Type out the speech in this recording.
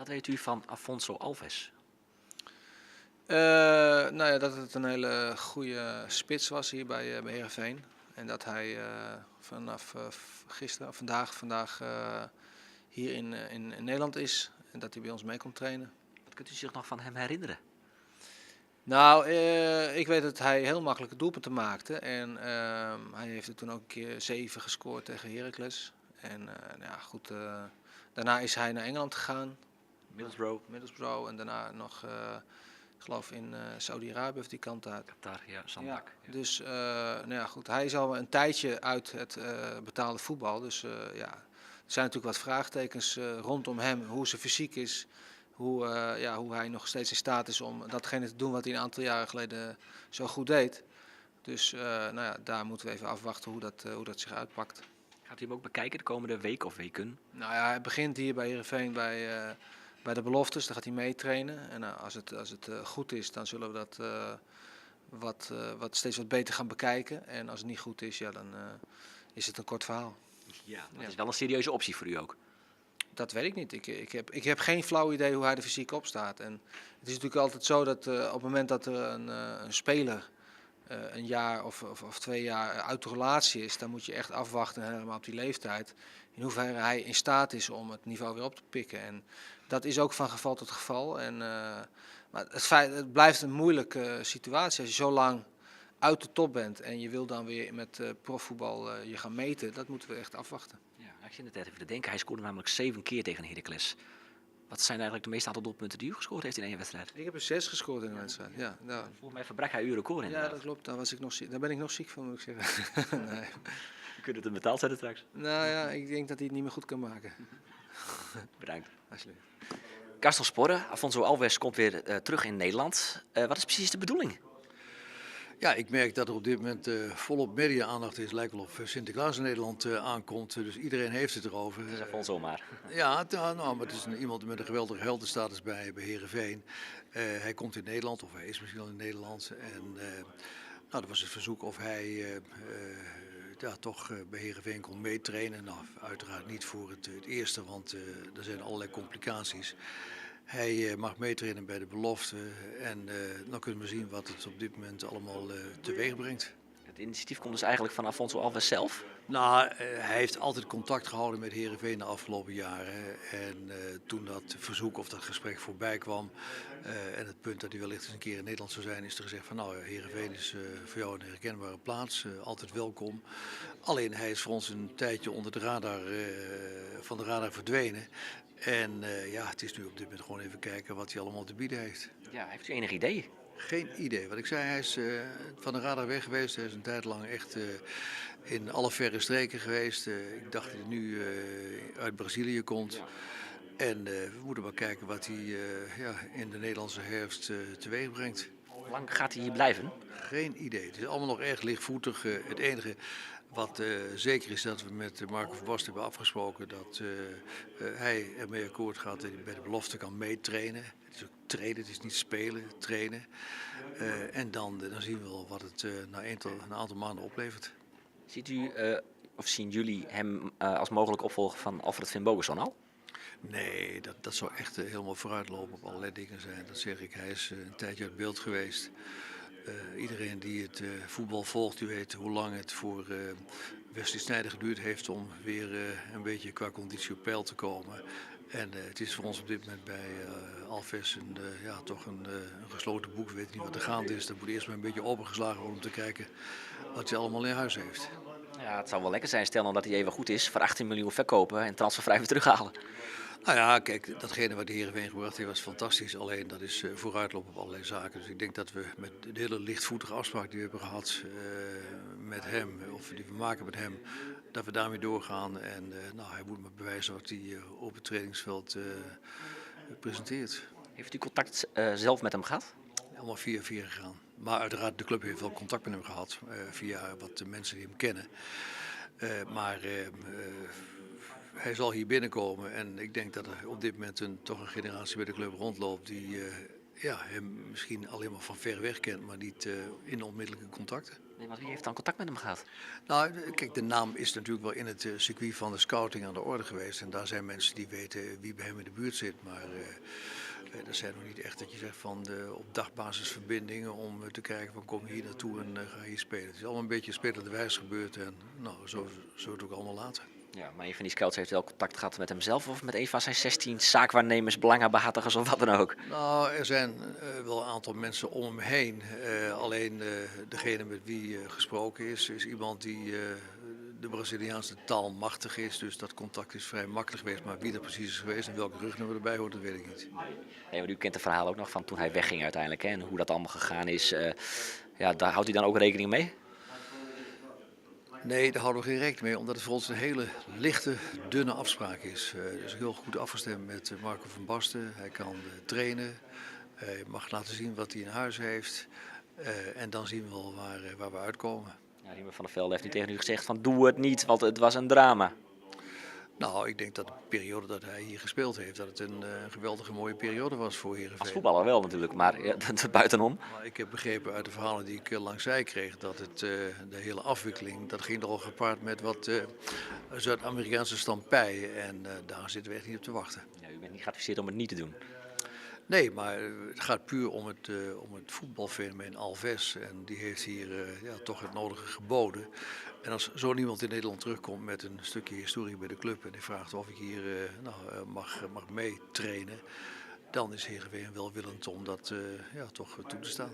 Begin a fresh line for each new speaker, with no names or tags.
Wat weet u van Afonso Alves?
Nou ja, dat het een hele goede spits was hier bij Heerenveen. En dat hij vanaf gisteren, of vandaag hier in Nederland is. En dat hij bij ons mee komt trainen.
Wat kunt u zich nog van hem herinneren?
Nou, ik weet dat hij heel makkelijke doelpunten maakte. En hij heeft er toen ook een keer 7 gescoord tegen Heracles. En nou ja, goed, daarna is hij naar Engeland gegaan.
Middlesbrough.
Middlesbrough en daarna nog, ik geloof in Saudi-Arabië of die kant uit.
Qatar, ja, Zandbak.
Ja, dus nou ja, goed, hij is al een tijdje uit het betaalde voetbal. Dus ja, er zijn natuurlijk wat vraagtekens rondom hem, hoe zijn fysiek is. Hoe hij nog steeds in staat is om datgene te doen wat hij een aantal jaren geleden zo goed deed. Dus nou ja, daar moeten we even afwachten hoe dat zich uitpakt.
Gaat u hem ook bekijken de komende week of weken?
Nou ja, hij begint hier bij Heerenveen bij de beloftes, daar gaat hij meetrainen. En als het goed is, dan zullen we dat steeds wat beter gaan bekijken. En als het niet goed is, ja, dan is het een kort verhaal.
Ja, maar het is wel een serieuze optie voor u ook.
Dat weet ik niet. Ik heb geen flauw idee hoe hij er fysiek op staat. En het is natuurlijk altijd zo dat op het moment dat er een speler een jaar of 2 jaar uit de relatie is, dan moet je echt afwachten, helemaal op die leeftijd, in hoeverre hij in staat is om het niveau weer op te pikken. En dat is ook van geval tot geval. Maar het blijft een moeilijke situatie als je zo lang uit de top bent en je wil dan weer met profvoetbal je gaan meten. Dat moeten we echt afwachten.
Ja, ik zit net even te denken. Hij scoorde namelijk 7 keer tegen Heracles. Wat zijn eigenlijk de meeste aantal doelpunten die u gescoord heeft in één wedstrijd?
Ik heb er 6 gescoord in een wedstrijd, ja. Nou.
Volgens mij verbrak hij uw record
Ja,
inderdaad.
dat klopt. Daar was ik nog ziek. Daar ben ik nog ziek van, moet ik zeggen. Nee.
U kunt het hem betaald zetten straks.
Nou ja, ik denk dat hij het niet meer goed kan maken.
Bedankt.
Alsjeblieft.
Gaston Sporre, Afonso Alves komt weer terug in Nederland. Wat is precies de bedoeling?
Ja, ik merk dat er op dit moment volop media-aandacht is. Lijkt wel of Sinterklaas in Nederland aankomt. Dus iedereen heeft het erover.
Het is Afonso maar.
Ja, maar het is iemand met een geweldige heldenstatus bij Heerenveen. Hij komt in Nederland, of hij is misschien al in Nederland. En er was het verzoek of hij toch bij Heerenveen kon meetrainen. Nou, uiteraard niet voor het eerste, want er zijn allerlei complicaties. Hij mag meetrainen bij de belofte en dan kunnen we zien wat het op dit moment allemaal teweeg brengt.
Het initiatief komt dus eigenlijk van Afonso Alves zelf?
Hij heeft altijd contact gehouden met Heerenveen de afgelopen jaren. En toen dat verzoek of dat gesprek voorbij kwam en het punt dat hij wellicht eens een keer in Nederland zou zijn, is er gezegd van Heerenveen is voor jou een herkenbare plaats, altijd welkom. Alleen hij is voor ons een tijdje onder de radar van de radar verdwenen. En het is nu op dit moment gewoon even kijken wat hij allemaal te bieden heeft.
Ja, heeft u enig idee?
Geen idee. Wat ik zei, hij is van de radar weg geweest. Hij is een tijd lang echt in alle verre streken geweest. Ik dacht dat hij nu uit Brazilië komt. En we moeten maar kijken wat hij in de Nederlandse herfst teweeg brengt.
Hoe lang gaat hij hier blijven?
Geen idee. Het is allemaal nog erg lichtvoetig. Het enige wat zeker is dat we met Marco van Basten hebben afgesproken dat hij ermee akkoord gaat dat hij bij de belofte kan meetrainen. Het is ook trainen, het is niet spelen, trainen. En dan zien we wel wat het na een aantal maanden oplevert.
Ziet u of zien jullie hem als mogelijk opvolger van Alfred Finnbogason al?
Nee, dat zou echt helemaal vooruitlopen op allerlei dingen zijn. Dat zeg ik, hij is een tijdje uit beeld geweest. Iedereen die het voetbal volgt, die weet hoe lang het voor Wesley Sneijder geduurd heeft om weer een beetje qua conditie op peil te komen. En het is voor ons op dit moment bij Alves toch een gesloten boek. We weten niet wat er gaande is. Dat moet eerst maar een beetje opengeslagen worden om te kijken wat hij allemaal in huis heeft.
Ja, het zou wel lekker zijn, stel nou dat hij even goed is, voor 18 miljoen verkopen en transfervrij weer terughalen.
Datgene wat de Heerenveen gebracht heeft was fantastisch. Alleen dat is vooruitlopen op allerlei zaken. Dus ik denk dat we met de hele lichtvoetige afspraak die we hebben gehad met hem, of die we maken met hem, dat we daarmee doorgaan. En hij moet maar bewijzen wat hij op het trainingsveld presenteert.
Heeft u contact zelf met hem gehad?
Allemaal via via gegaan. Maar uiteraard, de club heeft wel contact met hem gehad, via wat de mensen die hem kennen. Maar hij zal hier binnenkomen en ik denk dat er op dit moment toch een generatie bij de club rondloopt die hem misschien alleen maar van ver weg kent, maar niet in onmiddellijke contacten.
Nee, want wie heeft dan kontakt met hem gehad?
Nou, kijk, de naam is natuurlijk wel in het circuit van de scouting aan de orde geweest. En daar zijn mensen die weten wie bij hem in de buurt zit. Maar dat zijn nog niet echt dat je zegt van de, op dagbasis verbindingen om te kijken van kom hier naartoe en ga hier spelen. Het is allemaal een beetje spelende wijs gebeurd en nou, zo zo het ook allemaal laten.
Ja, maar een van die scouts heeft wel contact gehad met hemzelf of met een van zijn 16 zaakwaarnemers, belangenbehartigers of wat dan ook?
Nou, er zijn wel een aantal mensen om hem heen. Alleen degene met wie gesproken is, is iemand die de Braziliaanse taal machtig is. Dus dat contact is vrij makkelijk geweest. Maar wie dat precies is geweest en welke rugnummer erbij hoort, dat weet ik niet.
Nee, maar u kent het verhaal ook nog van toen hij wegging uiteindelijk hè, en hoe dat allemaal gegaan is. Ja, daar houdt u dan ook rekening mee?
Nee, daar houden we geen rekening mee, omdat het voor ons een hele lichte, dunne afspraak is. Dus heel goed afgestemd met Marco van Basten. Hij kan trainen, hij mag laten zien wat hij in huis heeft. En dan zien we wel waar we uitkomen.
Ja, Riemer van der Velde heeft nu tegen u gezegd van doe het niet, want het was een drama.
Nou, ik denk dat de periode dat hij hier gespeeld heeft, dat het een geweldige mooie periode was voor Heerenveen.
Als voetballer wel natuurlijk, maar ja, dat buitenom.
Maar ik heb begrepen uit de verhalen die ik langs zij kreeg, dat de hele afwikkeling, dat ging nogal gepaard met wat Zuid-Amerikaanse stampij. En daar zitten we echt niet op te wachten.
Ja, u bent niet geadviseerd om het niet te doen?
Nee, maar het gaat puur om het voetbalfenomeen Alves. En die heeft hier ja, toch het nodige geboden. En als zo'n iemand in Nederland terugkomt met een stukje historie bij de club en die vraagt of ik hier nou, mag meetrainen, dan is Heerenveen welwillend om dat ja, toch toe te staan.